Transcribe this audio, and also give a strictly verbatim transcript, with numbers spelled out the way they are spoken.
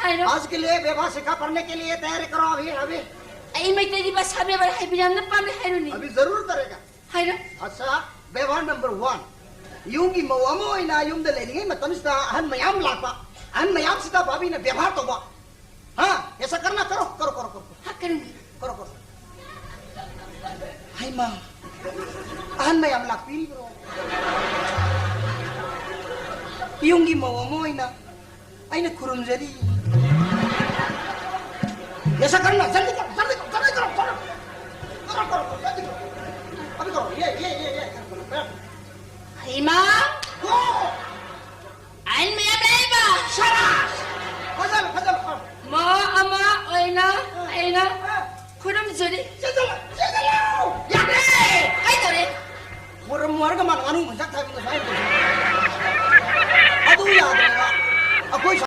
ꯍꯥꯏꯔꯣ꯫ आज के लिए व्यवहार शिक्षा पढ़ने के लिए तैयारी करो अभी, अभी। ꯑꯩ ꯃꯩꯇꯩꯒꯤ ꯚꯥꯁꯥ ꯕꯦꯕꯥꯔ ꯍꯩꯕ ꯌꯥꯝꯅ ꯄꯥꯝꯃꯦ, ꯍꯥꯏꯔꯨꯅꯦ꯫ अभी जरूर करेगा। ꯍꯥꯏꯔꯣ꯫ अच्छा, व्यवहार नंबर वन। ꯌꯨꯝꯒꯤ ꯃꯧ ꯑꯃ ꯑꯣꯏꯅ ꯌꯨꯝꯗ ꯂꯩꯔꯤꯉꯩ ꯃꯇꯝꯁꯤꯗ ꯑꯍꯟ ꯃꯌꯥꯝ ꯂꯥꯛꯄ, ꯑꯍꯟ ꯃꯌꯥꯝꯁꯤꯗ ꯚꯥꯕꯤꯅ ꯕꯦꯕꯥꯔ ꯇꯧꯕ꯫ ꯍꯥ? ऐसा करना, करो, करो, करो, करो। ꯍꯥ, ꯀꯔꯤꯅꯣ? करो, करो। ꯍꯩꯃꯥ, ꯑꯍꯟ ꯃꯌꯥꯝ ꯂꯥꯛꯄꯤꯔꯤꯕ꯭ꯔꯣ? ꯌꯨꯝꯒꯤ ꯃꯧ ꯑꯃ ꯑꯣꯏꯅ ꯑꯩꯅ ꯈꯨꯔꯨꯝꯖꯔꯤ꯫ ऐसा करना, जल्दी करो, जल्दी करो, जल्दी करो, करो। करो, करो, करो, जल्दी करो। अभी करो, ये, ये, ये, ये, करो, करो, करो। ꯍꯩꯃꯥ! Go! ꯑꯍꯟ ꯃꯌꯥꯝ ꯂꯥꯛꯑꯦꯕ! Shut up!